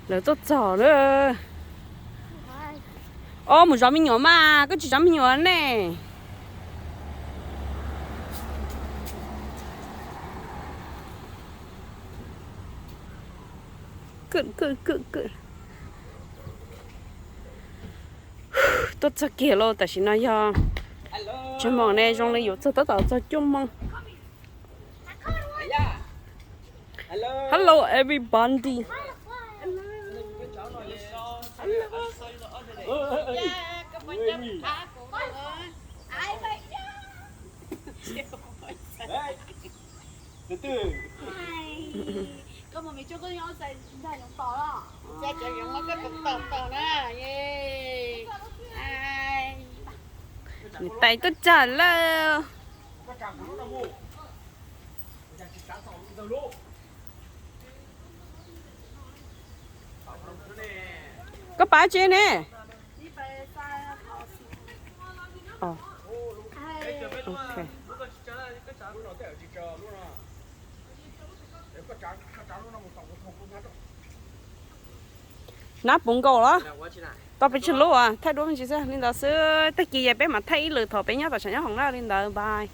Lawv tuaj txog lawm. Ob, mus zov me nyuam mas, koj tsis zov me nyuam ne. Tuaj txog kiag lauj, tam sim no yog tsawg moos ne? Zoo li yuav txog, tab tom txog cuaj moos. Hello everybody. Niam tais tuaj txog lawm. Koj pab tsev ne? Nab puv nkaus los? Tau pes tsawg lub as? Thaij duab me ntsis xwb. Li ntawd xwb, tag kis ces peb mam thaij ib lwm thaum peb nyob tom tshav nyob hoom na. Li ntawd bye.